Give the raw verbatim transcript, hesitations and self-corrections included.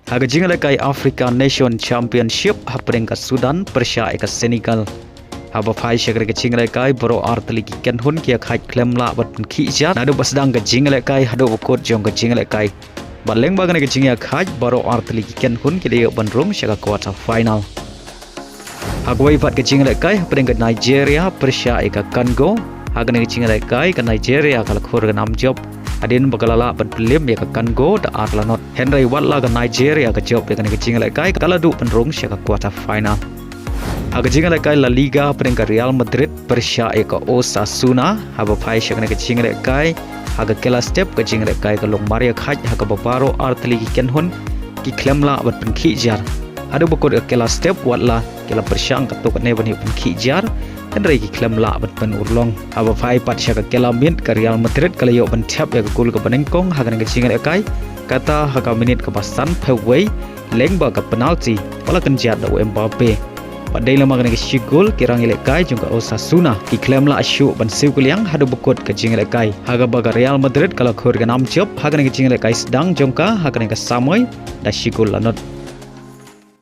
Ha ka jingïalehkai Africa Nation Championship hapdeng ka Sudan pyrshah ïa ka Senegal. Haba phai sha kane ka jingïalehkai baroh artylli ki kynhun ki ïakhaid khlem lah ban pynkhih jar naduh ba sdang ka jingïalehkai haduh ba kut jong ka jingïalehkai. Bad lyngba kane ka jingïakhaid baroh artylli ki kynhun ki la ïoh ban rung sha ka quarter final. Ha kawei pat ka jingïalehkai hapdeng ka Nigeria pyrshah ïa ka Congo. Ha kane ka jingïalehkai ka Nigeria ka la khur ka nam jop hadien ba ka la lah ban pynlip ïa ka Congo da ar la not. Hynrei watla ka Nigeria ka jop ïa kane ka jingïalehkai ka la duh ban rung sha ka quarter final. Ha ka jingïalehkai La Liga hapdeng ka Real Madrid pyrshah ïa ka Osasuna. Haba phai sha kane ka jingïalehkai ha ka kylla step ka jingïalehkai ka long marïakhaid ha kaba baroh artylli ki kynhun ki khlem lah ban pynkhih jar. Haduh ba kut ka kylla step watla ki la pyrshang katto katne ban ïoh pynkhih jar hynrei ki khlem lah ban pynurlong. Haba phai pat sha ka kylla miet ka Real Madrid ka la ïoh ban thep ïa ka gol kaba nyngkong ha kane ka jingïalehkai, kata ha ka minit kaba sanphew wei lyngba ka penalty ba la kynjat da u Mbappe. Bad dei lem ha kane ka shi gol ki rangïalehkai jong ka Osasuna ki khlem lah shuh ban siew kylliang haduh ba kut ka jingïalehkai ha kaba ka Real Madrid ka la khur ka nam jop ha kane ka jingïalehkai sdang jong ka ha kane ka samoi da shi gol la not.